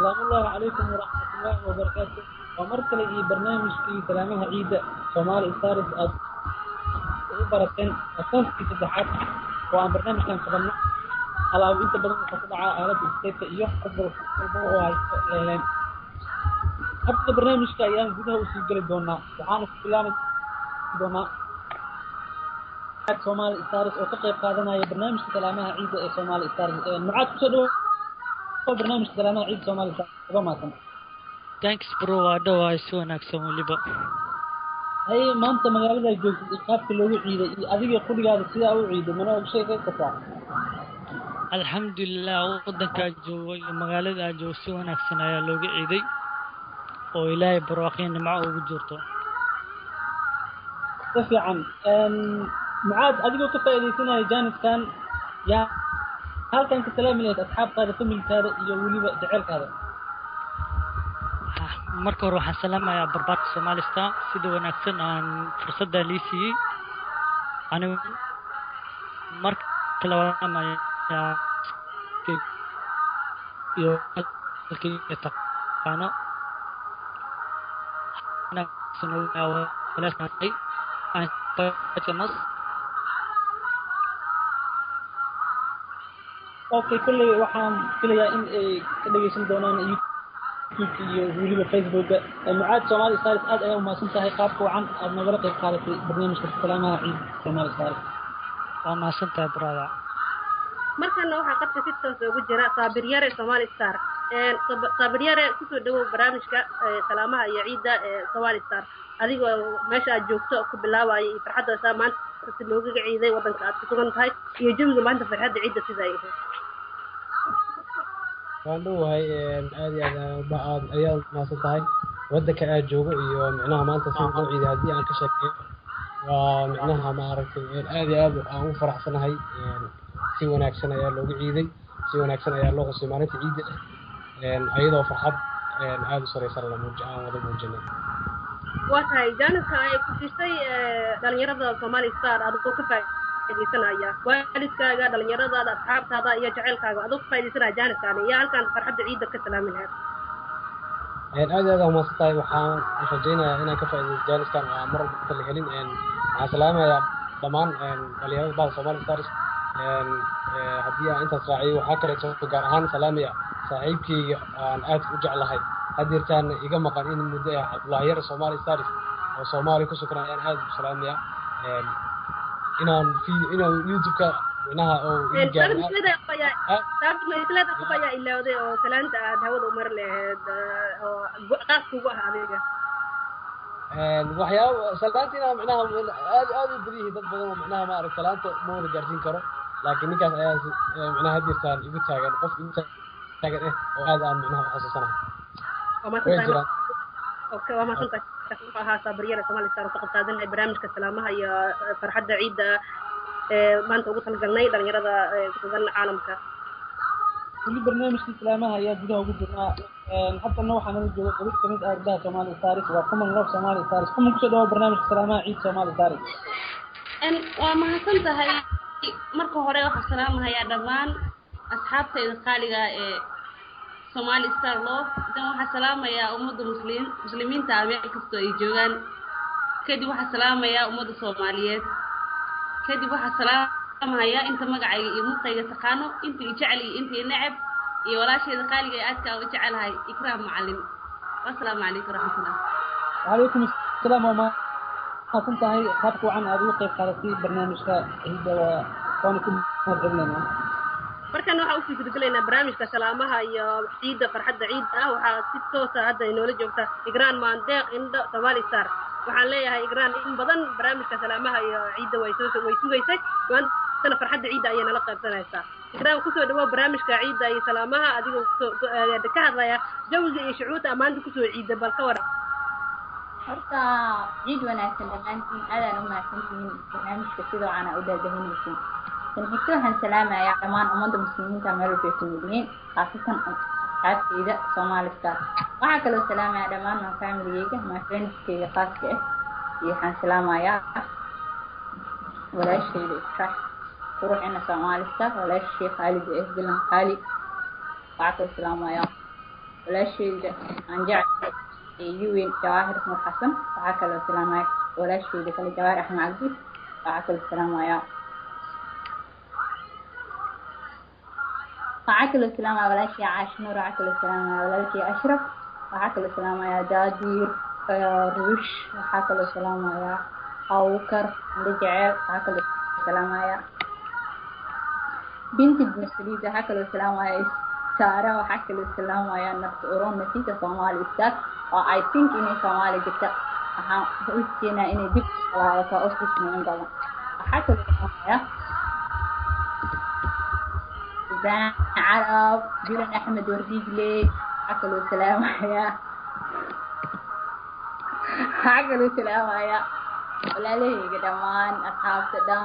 Salaamullaahi calaykum waraxmatullaahi wabarakaatu. Waa mar kale iyo barnaamijkii salaamaha ciidda Soomaali Stars aad ugu barateen. Waa sanadkii saddexaad oo aan barnaamijkan qabanno. Alaabo inta badan wuxuu ku dhacaa aaladda Skype iyo qof walba oo haysto leeleen. Habka barnaamijka ayaan gudaha usii geli doonaa, waxaana ku bilaabi doonaa Somali Stars oo ka qayb qaadanaya barnaamijka salaamaha ciidda ee Somali Stars. Mucaad, kusoo dhawow barnaamijka salaamaha ciidda Somali Stars. Uga mahadsan. Thanks bro, waa dhawahay si wanaagsan weliba. Haye, maanta magaalada joogtid iyo qaabka loogu ciiday iyo adiga qudhigaada sidaa u ciiday, mana og sheegi kartaa? Alxamdulilah, wadankaa joogo iyo magaalada aa joogo si wanaagsan ayaa looga ciiday oo Ilaahay barwaaqo nimco ugu jirto. Si fiican. Mucaad, adigoo ka faa'iidaysanaya jaaniskan, yaa halkan ka salaami lahayd asxaabtaada, familkaada iyo weliba jaceylkaada? Marka hore waxaan salaamayaa barbaarka Somali Star sida wanaagsan aan fursadda lii siiyey. Anigu marka labaad salaamayaa iyo taqaano Okay, kolley waxaan filayaa in ay ka dhegeysan doonaan YouTube iyo weliba Facebooka. Mucaad, Somali Stars, aad ayaa umahadsan tahay qaabka wacan aad nagala qayb qaadatay barnaamijka salaamaha ciid Somali Stars. Waa mahadsan tahay, brother. Markana waxaa qadka si toos ugu jira Saabir Yare, Somali Star. Saabir Yare, kusoo dhawow barnaamijka salaamaha iyo ciidda ee Somali Star, adigoo meesha aad joogto ku bilaabaya iyo farxadda saa maanta si loogaga ciiday waddanka aad ku sugan tahay iyo jawiga maanta farxadda ciidda sida ay ahayd. Waan dhowahay, aad iyo aad ayaa mahadsan tahay. Waddanka aad joogo iyo micnaha maanta sida loo ciiday haddii aan ka sheekeeyo, waa micnaha maaragtay aad iyo aad aan ugu faraxsanahay. Si wanaagsan ayaa looga ciiday, si wanaagsan ayaa loo qosay maalinta ciidda, ayadoo farxad aada u sareysan la muuj aan wada muujinay. Waa tahay, jaaniska ay ku siisay dhalinyarada Somali Star adigoo ka faa'iidaysanaya, waalidkaaga, dhalinyaradaada, asxaabtaada iyo jaceylkaaga, adoo ka faa'iidaysanaya jaaniskaani, iyo halkaan farxadda ciidda ka salaami lahayd? Aad iyo aad aa umahadsan tahay. Waxaan rajaynayaa inaan ka faa'iidaysto jaaniskan oo aan mar walba inta la helin. Waxaan salaamayaa dhammaan dhalinyarada bahda Somali Stars. Haddii aan intaas raaciyo, waxaa kaleeto gaar ahaan salaamaya saaxiibkeyga aan aad u jeclahay, hadeertaana iga maqan in muddo ah, Cabdullahi Yar, Somali Stars oo Soomaali ku sugan ayaan aad u salaamaya. Inaan YouTube-ka micnaha oo iga gaaro. Saabir, qof ayaa ilowday oo salaanta aad hawada umar lahayd oo qaas kugu ah adiga? Waxyaaba salaanta inaa micnaha aad aad u badan yihiin, dad badan oo micnaha maarag salaanta ma wada gaarsiin karo, laakiin ninkaas ayaa micnaha hadeertaan igu taagan, qof igu taagan oo aad aan micnaha u xasuusanahay. Waa way mahadsantahay. Jiraan. Okay, waa mahadsantahay. Wuxuu ahaa Saabir Yare, Somali Star, oo ka qayb qaadanaya barnaamijka salaamaha iyo farxadda ciidda ee maanta ugu talagalnay dhalinyarada ku sugan caalamka. Weli barnaamijkii salaamaha ayaa gudaha ugu jirnaa. Haddana waxaa nala jooga gabadh kamid ah gabdhaha Somali Stars, waa Kuman Love Somali Stars. Kuman, kusoo dhawo barnaamijka salaamaha ciid Somali Stars. Waa mahadsan tahay. Marka hore waxaan salaamahayaa dhammaan asxaabtayda qaaliga ee Somali Star Love. Dan waxaan salaamayaa ummadda muslimiinta ah meel kastoo ay joogaan. Kadib waxaan salaamayaa ummadda Soomaaliyeed. Kadib waxaan salaamahayaa inta magacayga iyo muuqayga taqaano, inta i jecel iyo inta i neceb, iyo walaasheeda qaaliga ee aadka aan u jecelahay, Ikraam Macalin. Wasalaamu calaykum waraxmatullah. Wacalaykum asalaam. Waa mahadsan tahay qaabka wacan aad uga qayb qaadatay barnaamijka ciidda, waa waana ku mahad celinaynaa. Markan waxaa usii gudagelaynaa barnaamijka salaamaha iyo ciidda, farxadda ciidda ah. Waxaa si toosa hadda inoola joogta Igraan Maandeeq Indho, Somali Star. Waxaan leeyahay, Igraan, in badan barnaamijka salaamaha iyo ciidda way soo way sugaysay, maantana farxadda ciidda ayay nala qaybsanaysaa. Igraan, kusoo dhawow barnaamijka ciidda iyo salaamaha, adigoo kusoo ka hadlaya jawiga iyo shucuurta maanta kusoo ciidda, bal ka waran. Horta ciid wanaagsan dhammaantiin, aadaan u mahadsantihiin barnaamijka sidoo cana u daadahinaysin. Tan xigta, waxaan salaamayaa dhammaan ummadda muslimiinta meel walba ay ku nool yihiin, khaasatan asxaabteyda Somali Star. Waxaa kaloo salaamayaa dhammaan my familygeyga, my friendskeyga khaaska ah, iyo waxaan salaamayaa walaasheyda Ifrax Quruxina, Somali Star, walaashey qaaliga ah, Bilan Qaali. Waxaa kaloo salaamayaa Walaashayda aan jeclahay ee igu weyn, Jawaahir Nuur Xasan. Waxaa kaloo salaamaya walaashayda kale, Jawaahir Axmed Cabdi. Waxaa kaloo salaamaya walaashii Caash Nuur. Waxaa kaloo salaamaya walaalkii Ashraf. Waxaa kaloo salaamaya Daadir Ruush. Waxaa kaloo salaamaya Awkar Indho Jeceel. Waxaa kaloo salaamaya Binti Masaliid. Waxaa kaloo salaamaya Saara. Waxaa kaloo salaamaya Nafta Uron Nafisa Soomaali Star, oo I think inay Soomaali jirta. Waxaan u keenaa inay dib u laabato office in badan. Waxaa kaloo salaamaya Zaan Carab Bilan Axmed Wardiigle. Waxaa kaloo salaamaya walaalahayga dhammaan, asxaabta dhan.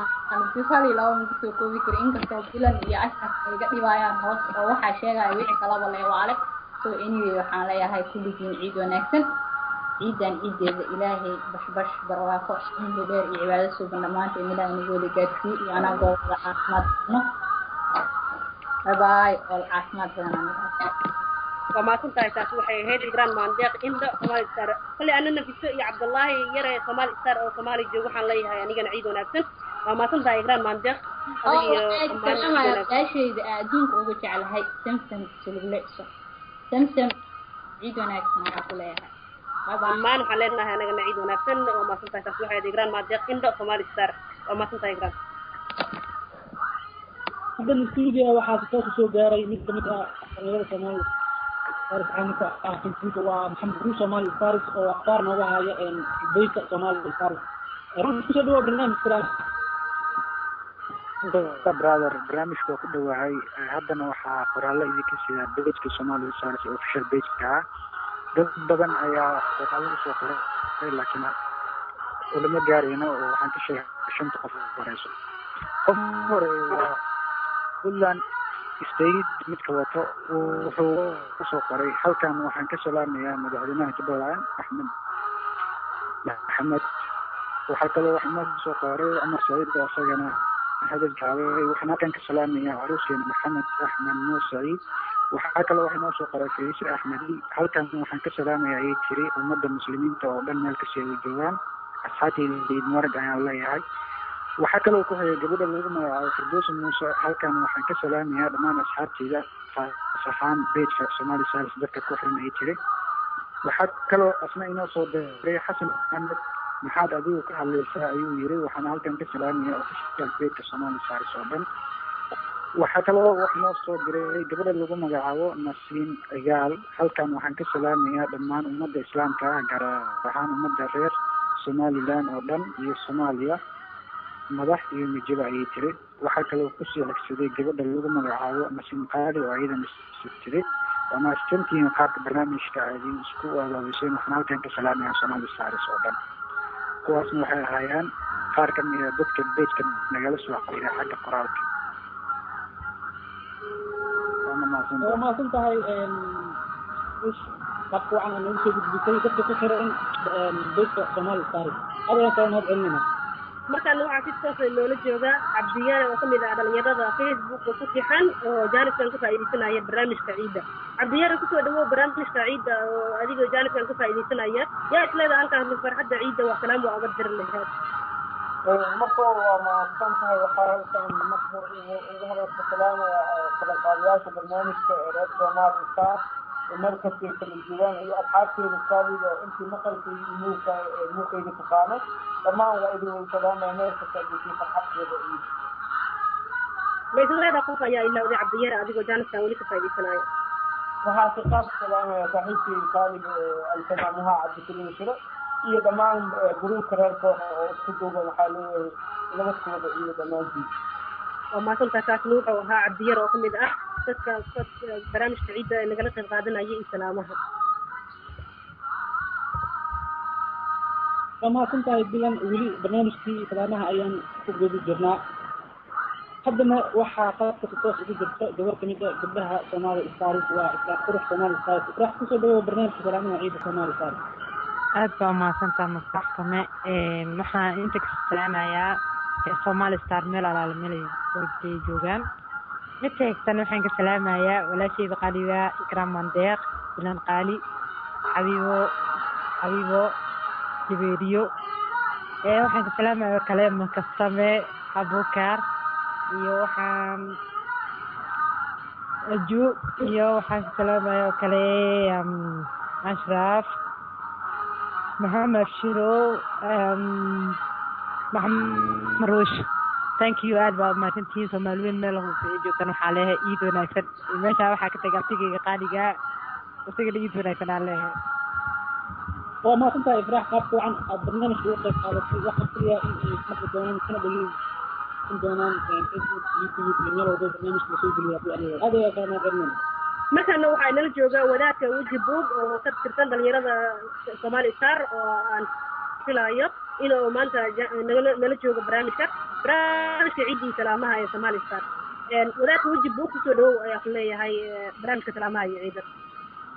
Si hal iyo laba ma kusoo koobi karo, inkastoo Bilan iyo Ashraf ay iga dhibayaan hoos oo waxaa sheegaya wixii kalaba leewaale. So anyway, waxaan leeyahay kulligiin ciid wanaagsan. Ciidan ciideeda Ilaahay bashbash, barwaaqo, cimri dheer iyo cibaado suuban dhammaanta in Ilaahay nagu wada gaadhsiiyo iyo anagoo wada caafimaad qabno. Bye bye all, caafimaad badan aniga. Waa mahadsan tahay. Taasi waxay ahayd Igraan Maandeeq Indho, Somali Star. Kolley ana Nafiso iyo Cabdullaahi Yare, Somali Star oo Soomaali joogo, waxaan leeyahay anigana ciid wanaagsan. Waa mahadsan tahay, Igraan Maandeeq. Oo adiga iyo waxaan dhammaan ciid salaamaya wanaagsan. Walaashayda aan adduunka ugu jeclahay, Samsam Suluglecso. Samsam, ciid wanaagsan ayaan ku leeyahay. Bye bye. Dhammaan waxaan leenahay anagana ciid wanaagsan. Waa mahadsan tahay. Taasi waxay ahayd Igraan Maandeeq Indho, Somali Star. Waa mahadsan tahay, Igraan. Haddan stuudiga waxaa si toos usoo gaaray mid kamid ah dhalinyarada Soomaali Stars caanka ah Facebook, waa Maxamed Ruus, Somali Stars, oo akhbaar nooga haya page-ka Somali Stars. Ruus, kusoo dhawow barnaamijka. Brother, barnaamijka waa ku dhowahay. Haddana waxaa qoraallo idinka sidaa page-ka Somali Stars ee official page-ka ah. Dad badan ayaa qoraallo usoo qoray, laakiin ulama gaarayno oo waxaan ka sheegay shanta qof horeyso. Qof horeeya waa Puntland State midka wato. Wuxuu usoo qoray: "Halkan waxaan ka salaamayaa madaxweynaha Jubbaland, Axmed Maxamed." Waxaa kaloo wax noo soo qoray Cumar Saciid oo isagana hadal gaabay: "Waxaan halkan ka salaamayaa caruuskeena Maxamed Axmed Nuur Saciid." Waxaa kaloo wax noo soo qoray Fayse Axmedi: "Halkan waxaan ka salaamayaa," ayay tiri, "ummadda muslimiinta oo dhan meel kasta ay joogaan. Asxaabteyda ciid mubaarag ayaan leeyahay." Waxaa kaloo ku xigay gabadha lagu magacaabo Firdowsa Muuse: "Halkan waxaan ka salaamayaa dhammaan asxaabteyda, khaas ahaan page-ka Somali Stars dadka ku xiran," ayay tiri. Waxaa kaloo asna inoo soo diray Xasan Maxamed: "Maxaad adigu ka hadlaysaa?" ayuu yiri. "Waxaana halkan ka salaamayaa official page-ka Somali Stars oo dhan." Waxaa kaloo wax noo soo diray gabadha lagu magacaabo Nasiin Cigaal: "Halkan waxaan ka salaamayaa dhammaan ummadda islaamka ah, gaar ahaan ummadda reer Somaliland oo dhan iyo Soomaaliya, madax iyo mijiba," ayay tiri. Waxaa kaloo kusii xigsaday gabadha lagu magacaabo Nasiin Qaali oo iyadana tiri: "Waa mahadsantihiin qaabka barnaamijka aad isku abaabiseen. Waxaan halkan ka salaamayaa Somali Stars oo dhan." Kuwaasna waxay ahaayeen qaar ka mid a dadka page-ka nagala soo xiriira xagga qoraalka. Waana mahadsantahay. Waa mahadsan tahay Ruush, qaabka wacan aad noogu soo gudbisay dadka ku xiran page-ka Somali Stars. Aad ayaan kala mahad celinayna. Markaana waxaa si toosa noola jooga Cabdiyaale oo kamid ah dhalinyarada Facebooka ku tixan oo jaaniskan ka faa'iidaysanaya barnaamijka ciidda. Cabdiyaale, kusoo dhawow barnaamijka ciidda oo adigoo jaaniskan ka faa'iidaysanaya, yaa isleeda halkaan farxadda ciidda waa salaam waa uga diri lahayd? Marka hore waa mahadsan tahay. Waxaa halkan marka hore ugu horeysa salaamaya qabanqaabiyaasha barnaamijka ee reer Soomaali Star ee meel kastay kala joogaan iyo asxaabteyda qaaliga, intii maqalkayga iyo muuqayga taqaano. Dhammaan waa idin wada salaamaya meel kasta joogtay, farxadkeeda ciid. Ma isla leedaha qof ayaa ilowday, Cabdiyaare, adigoo jaaniskan weli ka faa'iidaysanaya? Waxaa si qaas salaamaya saaxiibkayga qaaliga ee alfanaanaha Cabdikariim Shiro iyo dhammaan gruubka reer kooxa oo isku duuban. Waxaa leeyahay nabadkooda iyo dhammaantiin. Waa mahadsantahay. Kaasna wuxuu ahaa Cabdiyar oo kamid ah dadka barnaamijka ciidda ee nagala qayb qaadanaya iyo salaamaha. Waa mahadsan tahay, Bilan. Weli barnaamijkii salaamaha ayaan ku guda jirnaa. Haddana waxaa qaadka si toos ugu jirta gabar kamid ah gabdhaha Soomaali Stars, waa Ifraax Qurux, Soomaali Stars. Ifraax, kusoo dhawow barnaamijka salaamaha ciidda Soomaali Stars. Aad baa umahadsantaha, Maskaxkame. Waxaan inta ka salaamayaa Somali Star meel alaala meel walbay joogaan. Midka xigtana waxaan ka salaamayaa walaashayda qaaliga, Ikraam Mandeeq. Bilan Qaali, Xabiibo, Xabiibo Jibeeriyo. Waxaan ka salaamaya kale Makastame Abukar iyo waxaan Aju iyo waxaan ka salaamaya oo kale Ashraf Maxamed Shiro, Maxamed Ruush. Thank you, aad baa umahadsantihiin. Soomaaliweyn meel walba ay joogtaan waxaa leeyahay ciid wanaagsan. Meesha waxaa ka tagay abtigayga qaaliga, isagana ciid wanaagsan aan leeyahay. Waa mahadsantahay Ifraax, qaabka wacan aad barnaamijka uga qayb qaadatay. Waxaan filayaa in ay maqli doonaan kana dhegeysan doonaan Facebook, YouTube iyo meel walba barnaamijka lasoo geliyo haddii aniga aad ayaa kaa mahadcelinayna. Markaana waxaa inala jooga wadaadka Weji Buug oo ka tirsan dhalinyarada Somali Star oo aan filayo inuu maanta nala joogo barnaamijka ciiddii salaamaha ee Somali Star. Wadaadka Weji Buug, kusoo dhawow ayaa ku leeyahay barnaamijka salaamaha iyo ciidda.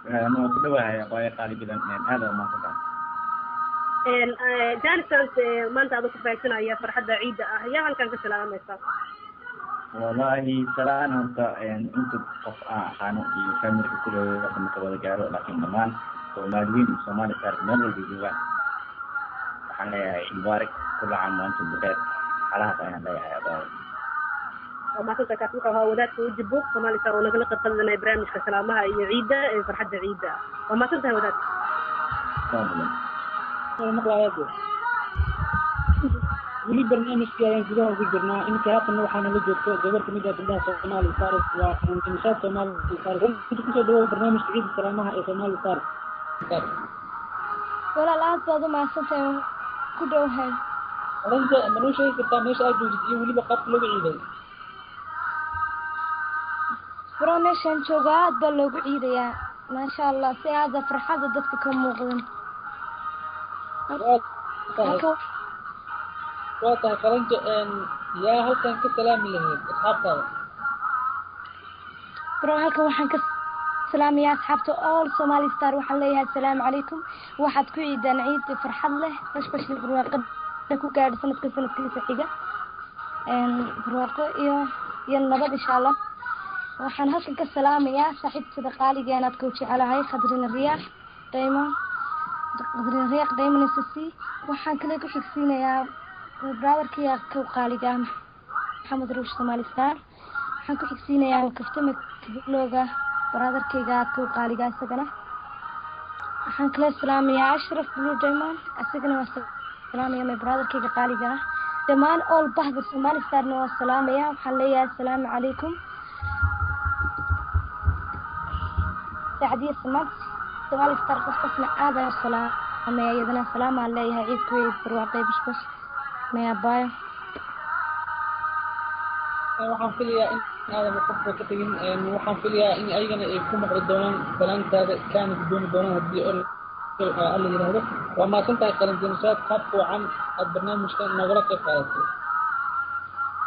Waan ku dhawahay, aqooya qaali badan, aad aa umahadsantahay. Janisan maanta adoo ku faagsanaya farxadda ciidda ah, yaa halkan ka salaamaysa? Wallahi salaan horta inta qof aan aqaano iyo familka kule horta maka wada gaaro, laakiin dhammaan Soomaaliyiin iyo Soomaali Star meel walba joogaan waxaan leeyahay mubaarak, kulla caam wa antum bikheer. Xalahaas ayaan leeyahay, abaayo. Waa mahadsantahay. Kaas wuxuu ahaa wadaadka Weji Buug Somali Star oo nagala qayb qaadanaya barnaamijka salaamaha iyo ciidda ee farxadda ciidda. Waa mahadsantahay, wadaad. Saa badan. Maqlayaade weli barnaamijkii ayaan gudaha ugu jirnaa. Iminka haatanna waxaa nala joogto gabar kamid ah gabdhaha Somali Stars, waa Nishaad Somali Stars. Kusoo dhawow barnaamijka ciidda salaamaha ee Somali Star. Walaal, aad baad u mahadsantahay, waan ku dhowahay. Oranka, ma noo sheegi kartaa meesha aad joogtid iyo weliba qaabka looga ciiday? Bro, meeshaan joogo aad baa loogu ciidayaa, maasha Allah, si aada farxadda dadka ka muuqdan. Waa tahay. Halka Waa tahay Qalanjo, yaa halkan ka salaami lahayd asxaabtaada? Bro, halkan waxaan ka salaamayaa asxaabta all Somali Star. Waxaan leeyahay asalaamu calaykum. Waxaad ku ciidaan ciid farxad leh, bashbash iyo barwaaqo ku gaadha sanadka sanadkiisa xiga, barwaaqo iyo nabad insha Allah. Waxaan halkan ka salaamayaa saaxiibtada qaaliga aan aadka u jecelahay, Khadrina Riyaax Diamond, Khadrina Riyaax Diamond SC. Waxaan kale ku xigsiinayaa brotherkii kow qaaliga ah, Maxamed Ruush Somali Star. Waxaan ku xigsiinayaa Kaftame Kabilooga, brotherkayga aadka u qaaliga isagana. Waxaan kale salaamayaa Ashraf Blue Diamond, isagana waa salaamaya, my brotherkayga qaaliga ah. Dhammaan all bahda Somali Starna waa salaamaya. Waxaan leeyahay asalaamu calaykum. Sacdiya Samaad Somali Star, qof qofna aad ayaan u salaamaya, iyadana salaam aan leeyahay. Ciid ku ciid barwaaqay, bashbash maya baayo. Waxaan filayaa in aadan qofba ka tegin. Waxaan filayaa in ayagana ay ku maqli doonaan salaantaada, kaana gudoomi doonaan haddii Alla yidhaahdo. Waa mahadsan tahay Qalinjanishaad, qaabka wacan aad barnaamijka nogala qayb qaadatay.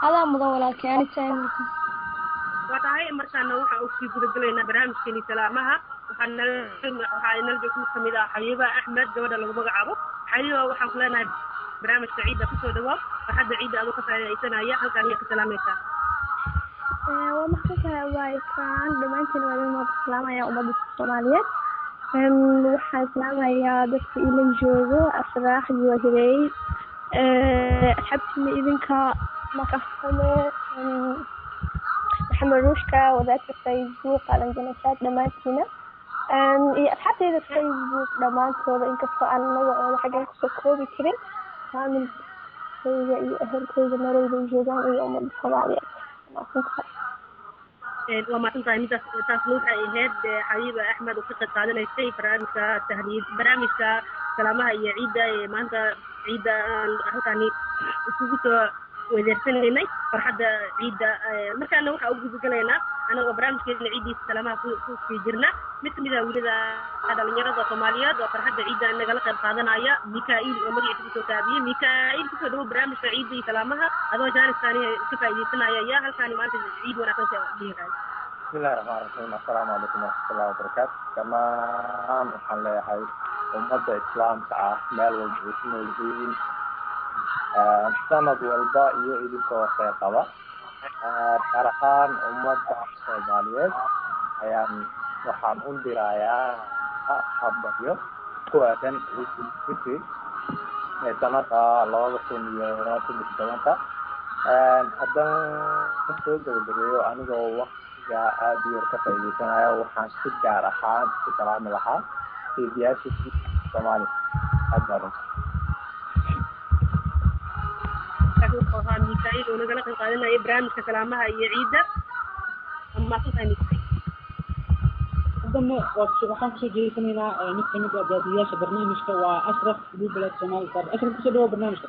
Adaa mudan walaalkay, anytime. Waa tahay, markaana waxa uu sii gudagelaynaa barnaamijkeeni salaamaha. Waxaa inala joogta mid kamid ah Xabiiba Axmed, gabadha lagu magacaabo Xabiiba. Waxaan ku leenahay barnaamijka ciidda kusoo dhawaaw. Farxadda ciidda adoo ka faa'iidaysanaya, halkaan ayaa ka salaamaysaa? Waa mahadsantahay abaayikaan. Dhammaantiin waa idin wada salaamaya ummadda Soomaaliyeed. Waxaan salaamayaa dadka ila joogo, Asraax iyo Hireey, asxaabtiina idinka, Makafame, Maxamed Ruushka, wadaadka Facebook, Qalanjanasaad, dhammaantiina iyo asxaabteyda Facebook dhammaantooda, inkastoo aan magacooda xaggan kusoo koobi karin, faamilkayga iyo ehelkayga meel walba ay joogaan iyo ummadda Soomaaliyeed. Mahadsantahay. Waa mahadsan tahay. Midaas taasna waxay ahayd Xabiiba Axmed oo ka qayb qaadanaysay barnaamijka tahniyad, barnaamijka salaamaha iyo ciidda ee maanta ciidda aan halkaani isugu soo wedeersanaynay farxadda ciidda. Markaana waxaa u gudagalaynaa anagoo barnaamijkeena ciiddiisa salaamaha ku sii jirna mid kamid ah wiilada dhalinyarada Soomaaliyeed oo farxadda ciidda nagala qayb qaadanaya, Mikail oo magaciisa kusoo taabiyey. Mikail, kusoo dhawo barnaamijka ciidda iyo salaamaha adoo jaaniskaan ka faa'iidaysanaya. Yaa halkaani maanta ciid wanaagsan ka dhihi lahay? Bismillahi raxmaan raxiim. Assalaamu calaykum waraxmatullahi wabarakaatu. Dhammaan waxaan leeyahay ummadda islaamka ah meel walba ay ku nool yihiin, sanad walba iyo idinkoo kheyr qaba, gaar ahaan ummadda Soomaaliyeed ayaan Waxaan u dirayaa hambalyo ku aadan Ciidul Fitri ee sanada 2013. Haddaan soo gabagabeeyo, anigoo waktiga aada u yar ka faa'iideysanaya, waxaan si gaar ahaan ku salaami lahaa fiidiyaasha Soomaali. Aad baa runta. Kaasi wuxuu ahaa Mikail oo nagala qayb qaadanaya barnaamijka salaamaha iyo ciidda. Waa mahadsantahay, Mikail. Haddana waxaan kusoo jeedsanaynaa mid kamid ah daadiyaasha barnaamijka, waa Ashraf Blue Somali Star. Ashraf, kusoo dhawow barnaamijka.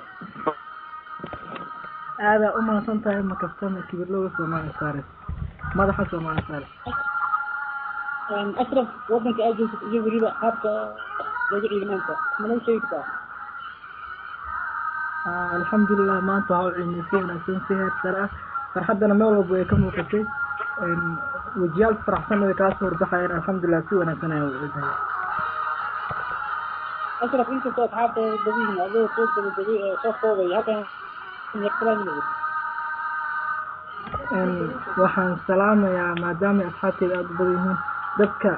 Aadaa u mahadsan tahay, makaftama kibirlowga Somali Stars, madaxa Somali Stars. Ashraf, wadanka aad joogtid iyo weliba qaabka loogu ciiday maanta ma noo sheegi kartaa? Alxamdulilah, maanta waxaa u ciidnay si wanaagsan, si heer sare ah. Farxaddana meel walba way ka muuqatay, wejiyaal faraxsan way kaa soo horbaxayeen. Alxamdulilah, si wanaagsan ayaan u ciidnay. Ashraf, inkastoo asxaabta badan yihiin, adoo soo gabagabay oo soo koobay, halkan yaqsalaaminaysa? Waxaan salaamayaa, maadaama ay asxaabteyda aada u badan yihiin, dadka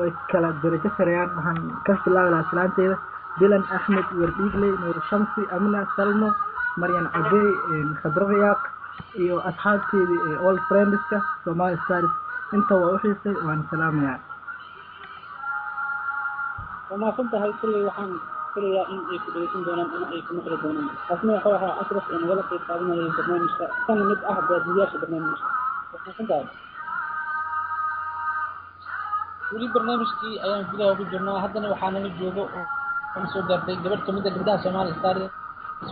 way kala darajo sareeyaan. Waxaan ka bilaabi lahaa salaanteyda Dilan Axmed Wardhiigley, Nuur Shamsi, Amina, Salmo, Maryan Cabey, Khadro Riyaaq iyo asxaabteydii ee all friendska Somali Stars. Inta waa u xiisay, waan salaamayaa. Waa mahadsan tahay. Kulley waxaan filayaa in ay ku dhegeysan doonaan ama ay ku maqli doonaan. Taasna wuxuu ahaa Ashraf oo nagala qayb qaadanayay barnaamijka, kana mid ah daadiyaasha barnaamijka. Waa mahadsan tahay. Weli barnaamijkii ayaan gudaha ugu jirnaa. Haddana waxaa nala joogo oo soo gaartay gabadh kamid ah gabdhaha Somali Stars,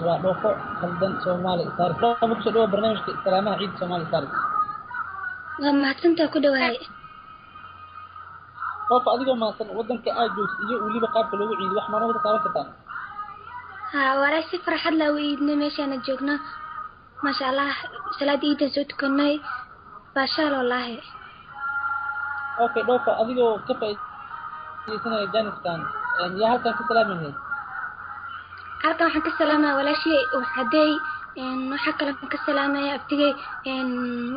waa Dhoofo Khaldan Somali Stars. Dhoofo, kusoo dhawow barnaamijka salaamaha ciida Somali Stars. Waa mahadsantaa, ku dhawahay. Dhoofo, adigoo mahadsan, wadanka aad joogtid iyo weliba qaabka loogu ciido wax ma nooga taaban kartaa? Haa walaa, si farxad laa u iidnay meeshaana joogno. Maasha Allah, salaada iidan soo tukanay, baashaal wallaahi. Okay, Dhoofo, adigoo ka faa'iideysanaya jaaniskan, yaa halkan ka salaami lahayd? Halkan waxaan ka salaamaya walaashey Uxadey. Waxaa kaloo ka salaamaya abtigey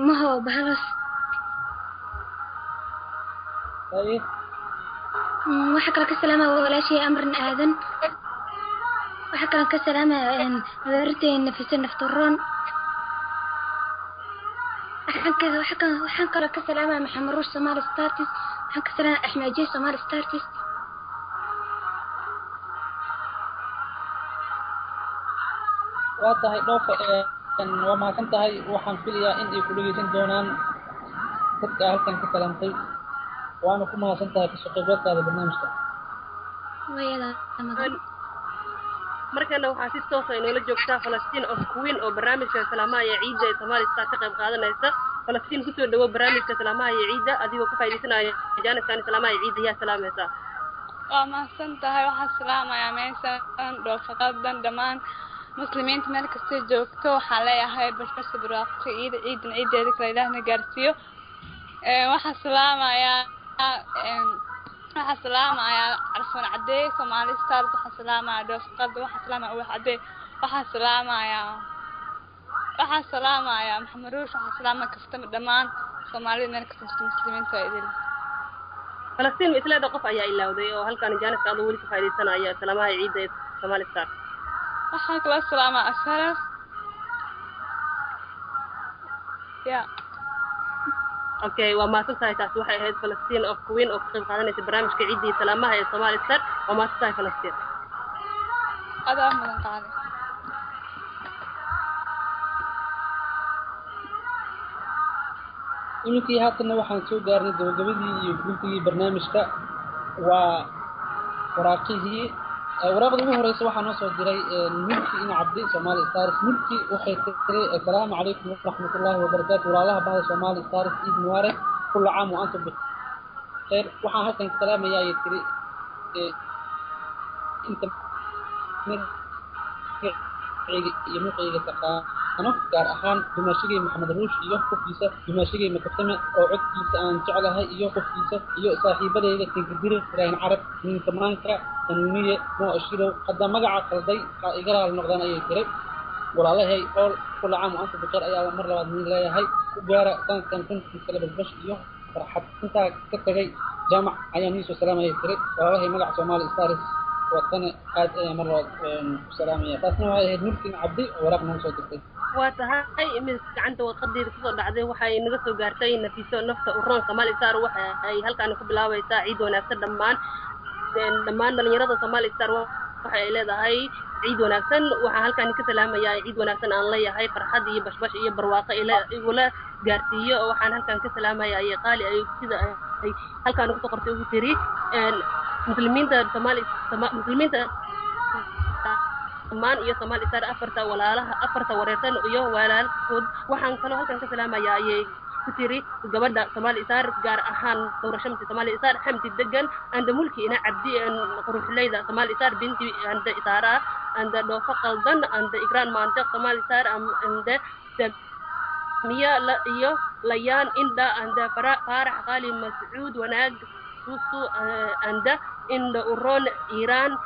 Maho Bahalos. Haye. Waxaa kaloo ka salaamaya walaashey Amran Aadan. Waxaa kaloo ka salaamaya habaartey Nafise Nafturoon. Waxaan kaloo ka salaamaya Maxamed Ruush Somali Stars. Waxaan ka salaamaya Axmed Ajey Somali Stars. Waa tahay, Dhoofa, waa mahadsan tahay. Waxaan filayaa in ay ku dhegeysan doonaan dadka halkan ka salaamtay, waana ku mahadsan tahay kasoo qaybgalkaada barnaamijka. Wayada mudan. Markana waxaa si toosa inoola joogtaa Falastiin of Queen oo barnaamijka salaamaha iyo ciidda ee Somali Star ka qayb qaadanaysa. Falastiin, kusoo dhawo barnaamijka salaamaha iyo ciidda. Adigoo ka faa'iidaysanaya jaaniskan salaamaha iyo ciidda, yaa salaamaysaa? Waa mahadsan tahay. Waxaan salaamayaa meeshan Dhoofaqadan, dhammaan muslimiinta meel kastay joogto. Waxaan leeyahay bashbasha, barwaaqo, ciida ciidan ciideeda kale Ilaahna gaarsiiyo. Waxaan salaamayaa Carfoon Cadey Somali Stars. Waxaan salaamayaa Dhoofaqada. Waxaan salaamayaa Ubax Cadey. Waxaan salaamayaa Maxamed Ruush. Waxaan salaamaya Kaftama, dhammaan Soomaalida meel kasta jirta, muslimiinta waa idil. Falastiin, ma isleeda qof ayaa ilowday oo halkan jaaniska adoo weli ka faa'iidaysanaya salaamaha ciidda ee Somali Star? Waxaan kala salaamaa Asharaf ya. Okay, waa mahadsan tahay. Taasi waxay ahayd Falastiin of Queen oo ka qayb qaadanaysa barnaamijka ciidda iyo salaamaha ee Somali Star. Waa mahadsan tahay, Falastiin. Adaa mudan, qaali. Iminkii haatanna waxaan soo gaarnay gabagabadii iyo guntigii barnaamijka, waa waraaqihii. Waraaqda ugu horeysa waxaa noo soo diray Mulki Ina Cabdi Somali Stars. Mulki waxay tiri: "Assalaamu calaykum waraxmatullaahi wabarakaatu, walaalaha bahda Somali Stars, ciid mubaarak, kulla caam wa antum bikheer. Waxaan halkan ka salaamayaa," ayay tiri, "inta magacayga iyo muuqayga taqaano, gaar ahaan dumaashigay Maxamed Ruush iyo qofkiisa, dumaashigay Makaftame oo codkiisa aan jeclahay iyo qofkiisa, iyo saaxiibadayda Kinkadir, Ibraahin Carab, Ninka Maanka, Hanuuniye, Mo Ashirow. Hadda magaca qalday ha iga raali noqdaan," ayay tiri. "Walaalahay ool, kulla caam wa antum bikheer ayaa mar labaad idin leeyahay. Ku gaara sanadkan sanadkiisa kale basbash iyo farxad." Intaa ka tagay Jaamac ayaan iisoo salaamaya tiri. Walaalahay magaca Soomaali Stars watana aad ayaan mar labaad u salaamaya. Taasna waxay ahayd Mulkin Cabdi oo waraaq noogu soo dirtay. Waa tahay, mid gacanta warqadeeda kusoo dhacday waxay naga soo gaartay Nafiso Nafta Uroon Somali Star. Waxa ay halkaan ku bilaabaysaa ciid wanaagsan dhammaan dhammaan dhalinyarada Somali Star. Waxa ay leedahay ciid wanaagsan. Waxaan halkaan ka salaamayaa ciid wanaagsan aan leeyahay, farxad iyo bashbash iyo barwaaqo ila igula gaarsiiyo. Waxaan halkaan ka salaamayaa iyo qaali ay sida ay halkaan ugu soo qortay ugu tiri muslimiinta Somali, muslimiinta dhammaan iyo Somali Star, afarta walaalaha, afarta wareersan iyo walaalkood. Waxaan kaloo halkan ka salaamayaa ayay ku tiri gabadha Somali Star, gaar ahaan Dowra Shamsi Somali Star, Xamdi Degan anda Mulki Ina Cabdi, Quruxleyda Somali Star, Binti anda Isaara anda Dhoofo Qaldan anda Igraan Maandeeq Somali Star anda Miya iyo Layaan Indha anda Faarax Qaali Mascuud Wanaag Susu anda Indha Uroon Iiraan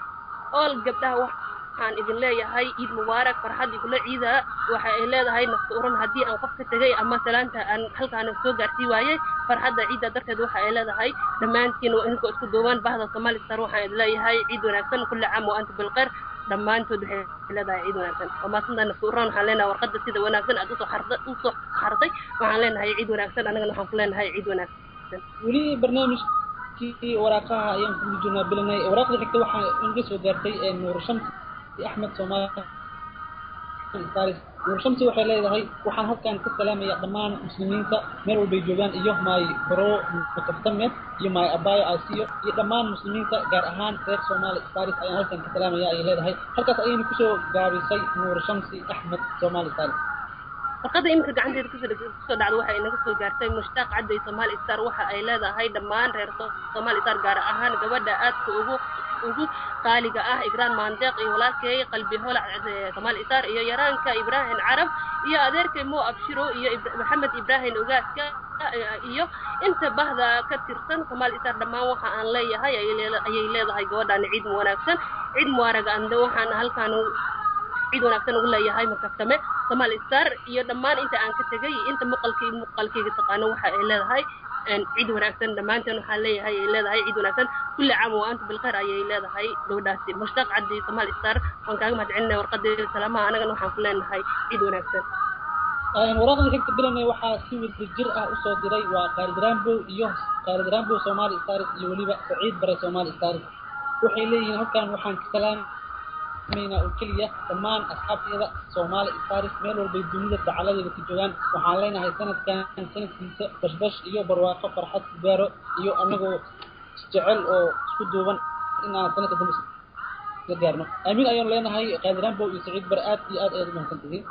all gabdhaha. Waxaan idin leeyahay ciid mubaarak, farxad igula ciida. Waxa ay leedahay Nafta Uran haddii aan qof ka tegay ama salaanta aan halkaan soo gaarsii waayey farxadda ciidda darteed. Waxa ay leedahay dhammaantiin waa idinkoo isku duuban bahda Somali Star, waxaan idin leeyahay ciid wanaagsan, kulli caam wa antum bilkhayr. Dhammaantood waxay leedahay ciid wanaagsan. Waa mahadsantahay Nafta Uran. Waxaan leenahay warqadda sida wanaagsan aad usoo xarda usoo xartay, waxaan leenahay ciid wanaagsan. Annagana waxaan ku leenahay ciid wanaagsan. Weli barnaamijkii waraaqaha ayaan ku guda jirnaa bilanay. Waraaqda xigta waxaa inaga soo gaartay Nuur Shamsi Axmed Soomaali Stars. Nuur Shamsi waxay leedahay waxaan halkan ka salaamayaa dhammaan muslimiinta meel walbay joogaan, iyo my bro Makaftame iyo my abayo Asiyo iyo dhammaan muslimiinta, gaar ahaan reer Soomaali Stars ayaan halkan ka salaamaya ayay leedahay. Halkaas ayaynu kusoo gaabisay Nuur Shamsi Axmed Soomaali Stars. Warqadda iminka gacanteeda kusoo dhacda waxay inaga soo gaartay Mushtaaq Cadday Somali Star. Waxa ay leedahay dhammaan reer Somali Star, gaar ahaan gabadha aadka ugu qaaliga ah Igraan Maandeeq iyo walaalkay Qalbi Holac Somali Star iyo yaraanka Ibraahim Carab iyo adeerkay Mo Abshiro iyo Maxamed Ibraahim Ogaaska iyo inta bahda ka tirsan Somali Star dhammaan. Waxa aan leeyahay ayay leedahay gabadhaan ciid wanaagsan, ciid mubaarag ande. Waxaan halkaan ciid wanaagsan ugu leeyahay Makaftame Somali Star iyo dhammaan inta aan ka tegay iyo inta muqalkii muqalkayga taqaano. Waxa ay leedahay ciid wanaagsan dhammaanteen. Waxaan leeyahay ay leedahay ciid wanaagsan, kulli caam wa antum bilkhayr ayay leedahay gabadhaasi Mushtaaq Cabdi Somali Star. Waan kaaga mahadcelinaya warqadeeda salaamaha. Annagana waxaan ku leenahay ciid wanaagsan. Waraaqda xigta bilanay waxaa si wada jir ah usoo diray waa Khaalid Rambo iyo Khaalid Rambo Somali Stars iyo weliba Saciid Bare Somali Stars. Waxay leeyihiin halkan waxaan ka salaamaynaa oo keliya dhammaan asxaabteeda Somali Stars meel walbay dunida dacaladeeda ka joogaan. Waxaan leenahay sanadkan sanadkiisa bashbash iyo barwaaqo, farxad ku gaaro iyo anagoo isjecel oo isku duuban inaan sanadka dambe isla gaarno, aamiin ayaanu leenahay. Khaalid Rambo iyo Saciid Bare, aad iyo aad ayaad u mahadsan tihiin.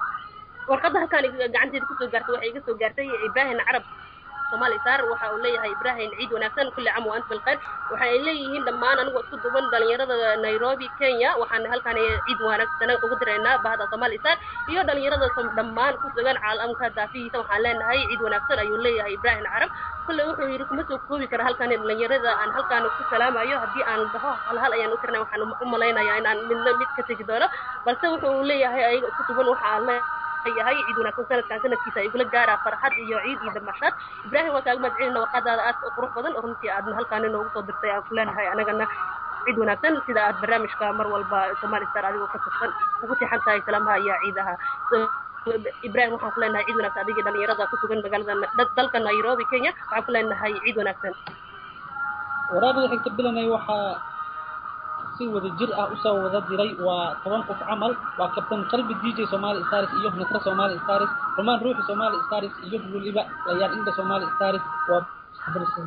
Warqadda halkaan gacanteeda kusoo gaartay waxay iga soo gaartay Ibraahim Carab Somali Star. Waxa uu leeyahay Ibraahim ciid wanaagsan, kulli caam wa antum bilkhayr. Waxa ay leeyihiin dhammaan anigoo isku duuban dhalinyarada Nairobi Kenya, waxaan halkaan ciid wanaagsan ugu diraynaa bahda Somali Star iyo dhalinyarada dhammaan ku sugan caalamka daafihiisa. Waxaan leenahay ciid wanaagsan ayuu leeyahay Ibraahim Carab. Kulle wuxuu yidhi kuma soo koobi kara halkaan dhalinyarada aan halkaan ku salaamayo. Haddii aan dhaho hal hal ayaan u tirnay, waxaan u malaynayaa inaan midna mid ka tegi doono, balse wuxuu leeyahay ayaga isku duuban waxaan leeyahay ciid wanaagsan, sanadkan sanadkiisa ay igula gaaraa farxad iyo ciid iyo damashaad. Ibraahim, waa kaaga mahadcelinaa warqadaada aad u qurux badan oo runtii aadna halkaan inoogu soo dirtay. Aan ku leenahay anagana ciid wanaagsan, sida aad barnaamijka mar walba Somali Star adigoo ka tirsan ugu tixan tahay salaamaha iyo ciidaha. Ibraahim, waxaan ku leenahay ciid wanaagsan adigii dhalinyarada ku sugan magaalada dalka Nairobi Kenya. Waxaan ku leenahay ciid wanaagsan. Waraaqda xigta bilanay waxaa si wada jir ah usoo wada diray waa 10 qof camal. Waa Kabtan Qalbi DJ Somali Stars iyo Nasra Somali Stars, Rumaan Ruuxi Somali Stars iyo weliba Layaan Indha Somali Stars, waa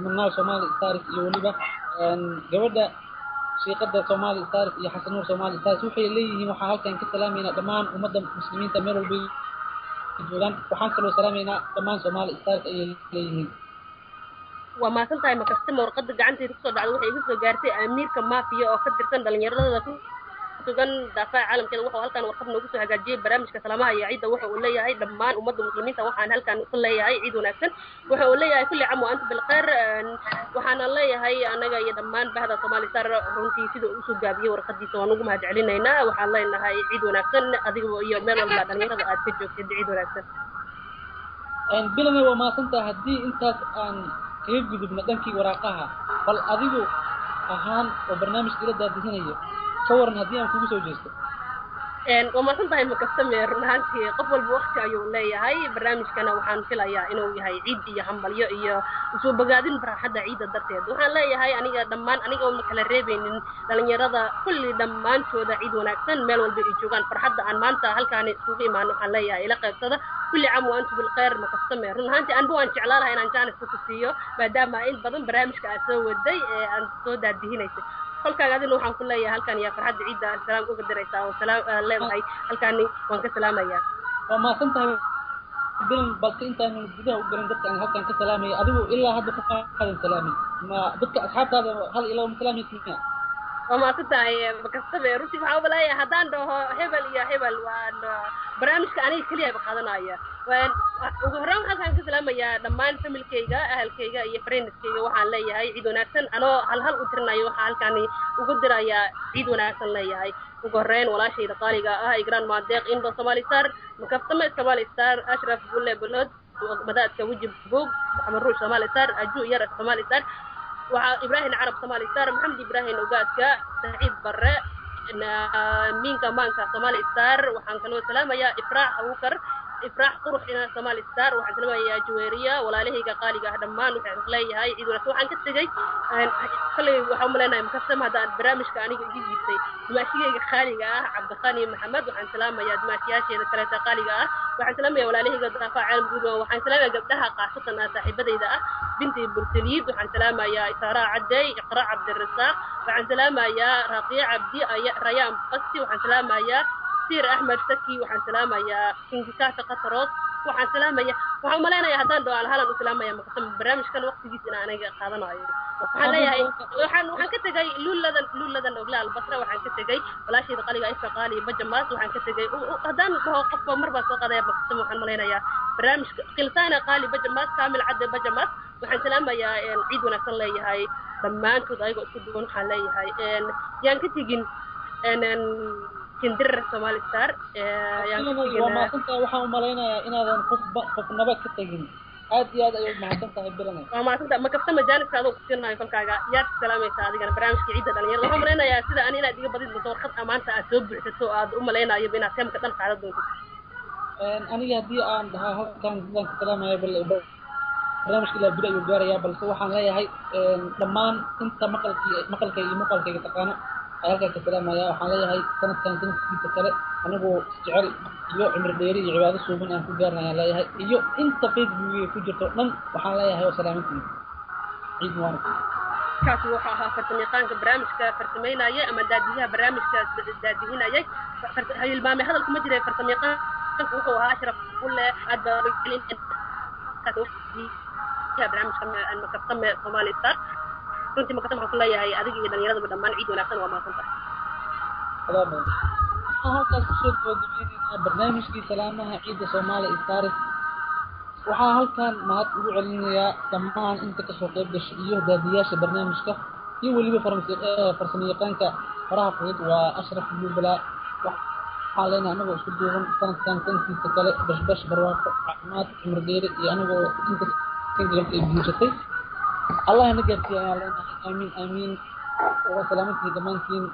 Manaal Somali Stars iyo weliba gabadha Shiiqada Somali Stars iyo Xasan Nuur Somali Stars. Waxay leeyihiin waxaan halkan ka salaamaynaa dhammaan ummadda muslimiinta meel walba joogaan, waxaan kaloo salaamaynaa dhammaan Somali Stars ayay leeyihiin. Waa mahadsan tahay Makaftama. Warqadda gacanteeda kusoo dhacday waxay iga soo gaartay Amiirka Maafiya oo ka tirsan dhalinyarada ku sugan daafaha caalamkeeda. Wuxuu halkan warqad noogu soo hagaajiyey barnaamijka salaamaha iyo ciidda. Waxa uu leeyahay dhammaan ummadda muslimiinta waxaan halkan ku leeyahay ciid wanaagsan. Waxa uu leeyahay kulli caam wa antum bilkhayr. Waxaana leeyahay anaga iyo dhammaan bahda Somali Star runtii sida uu usoo gaabiyey warqadiisa waan ugu mahad celinaynaa. Waxaan leenahay ciid wanaagsan adiga iyo meel walba dhalinyarada aad ka joogtid, ciid wanaagsan. Bilana waa mahadsantahay. Haddii intaas aan kaga gudubno dhankii waraaqaha, Bal adigu ahaan oo barnaamijka ila daadihinaya, ka waran haddii aan kugu soo jeesto? Waa mahadsan tahay Makaftame. Run ahaantii qof walba waqti ayuu leeyahay. Barnaamijkana waxaan filayaa inuu yahay ciid iyo hambalyo iyo isuu bogaadin farxadda ciidda darteed. Waxaan leeyahay aniga dhammaan, aniga oo ma kala reebeynin, dhalinyarada kulli dhammaantooda ciid wanaagsan meel walba ay joogaan. Farxadda aan maanta halkaani isugu imaano waxaan leeyahay ila qaybsada. Kulli caam wa antum bilkhayr. Makaftame, run ahaantii anba waan jeclaa lahaa inaan jaanis ku siiyo, maadaama in badan barnaamijka aad soo waday ee aan soo daadihinaysay kolkaaga. Adina waxaan ku leeyahay halkan yaa farxadda ciidda aad salaam uga diraysaa oo salaam aad leedahay? Halkaani waan ka salaamayaa. Waa mahadsan tahay Bilan, balse intaanan gudaha u gelin dadka aan halkan ka salaamaya, adigu ilaa hadda ku qaadan salaamin ma dadka asxaabtaada hal iyo laba ma salaamaysa miya? Waa mahadsan tahay Makastabe. Runtii waxaan umaleeyahay haddaan dhaho hebel iyo hebel, waan barnaamijka aniga keliya ba qaadanaya. Ugu horreyn waxaan halkaan ka salaamayaa dhammaan familkayga, ahalkayga iyo friendskayga. Waxaan leeyahay ciid wanaagsan. Anoo hal hal u tirinayo waxaan halkaani ugu dirayaa ciid wanaagsan leeyahay. Ugu horreyn walaashayda qaaliga ah Igraan Maadeeq Indo Somali Star, Makaftame Somali Star, Ashraf Bulle Bulood, Madaadka Wejib Buug, Maxamed Ruush Somali Star, Aju Yar Somali Star, waxaa Ibraahim Carab Somali Star, Maxamed Ibraahim Ogaadka, Saciid Barre Minka Maanka Somali Star. Waxaan kaloo salaamayaa Ifraax Abukar, Ifraax Qurux ina Somali Star. Waxaan salaamayaa Jaweeriya. Walaalahayga qaaliga ah dhammaan waxaan leeyahay ciid wanaagsan. Waxaan ka tegey kolley waxaan umaleynayaa Makaftama haddaan barnaamijka aniga iga jiibtay dumaashigayga qaaliga ah Cabdiqani Maxamed. Waxaan salaamayaa dumaashiyaasheeda kaleeta qaaliga ah. Waxaan salaamayaa walaalahayga daafaca caalam guud. Waxaan salaamayaa gabdhaha khaasatan ah saaxiibadayda ah Binti Burtaliid. Waxaan salaamayaa Isaaraa Cadey, Iqra Cabdirasaaq. Waxaan salaamayaa Raqiya Cabdi, Rayaan Basti. Waxaan salaamayaa Sir Axmed Saki. Waxaan salaamayaa Kingisaafi Qataroos. Waxaan salaamaya, waxaan umalaynayaa haddaan dhaho aan halan u salaamaya Makaftama, barnaamijkan waqtigiisa in aniga qaadanayo. Waxaan leeyahay waxaan ka tegay Luuladan, Luuladan Ogla Albasra. Waxaan ka tegay walaashayda qaliga Ifa Qaali Bajamaas. Waxaan ka tegay haddaan dhaho qofba mar baa soo qaadaya Makaftama, waxaan malaynayaa barnaamijka Khilsaana Qaali Bajamaas, Kaamil Cadde Bajamaas. Waxaan salaamayaa, ciid wanaagsan leeyahay dhammaantood ayagoo isku duwan. Waxaan leeyahay yaan ka tegin Kindirar Somali Star, yaan ka Bilanay, tegin. Waa mahadsan tahay. Waxaan umalaynayaa inaadan qofba qofnaba ka tegin. Aad iyo aad ayay mahadsan tahay Bilanay. Waa mahadsantahay Makaftama. Jaaniska adoo kusiinayo kolkaaga, yaad salaamaysaa adigana barnaamijka ciidda dhalinyarada? Waxaan malaynayaa sida ani inaad iga badin doonto warqad amaanta aad soo buuxsato, aad u malaynayo inaad teemka dhan qaadan doonto. Aniga haddii aan dhahaa halkan sidaan ka salaamaya, bal barnaamijka ilaa bili ayuu gaarayaa. Balse waxaan leeyahay dhammaan inta maqalkii maqalkayga iyo muuqaalkayga taqaano ayaa halkan ka salaamaya. Waxaan leeyahay sanadkan sanadkiisa kale anigoo isjecel iyo cimri dheeri iyo cibaado suuban aan ku gaarna ayaan leeyahay. Iyo inta Facebookiga ku jirto dhan waxaan leeyahay oo salaamantiin, ciid mubaarak. Kaasi wuxuu ahaa farsamayaqaanka barnaamijka farsamaynayay ama daadiyaha barnaamijka daadihinayay. Hilmaame hadalku ma jiray. Farsamayaqaanka wuxuu ahaa Ashraf Bulle. Aad baa barnaamijka Makaftame Somali Star. Runtii Makaftame waxaan ku leeyahay adiga iyo dhalinyaradaba dhammaan ciid wanaagsan. Waa mahadsan tahay. Waxaan halkaas kusoo gabagabeyneynaa barnaamijkii salaamaha ciidda Soomaali Stars. Waxaa halkan mahad ugu celinayaa dhammaan inta kasoo qayb gashay iyo daadiyaasha barnaamijka iyo weliba farsamayaqaanka faraha fudud waa Ashraf Jubala. Waxaan leenahay anagoo isku duuban sanadkan sanadkiisa kale bashbash, barwaaqo, caafimaad, cimri dheeri iyo anagoo inta singalka ay guursatay Allah na gaarsiiya ayaan leenahay. Aamiin, aamiin. Waa salaamantiin dhammaantiin.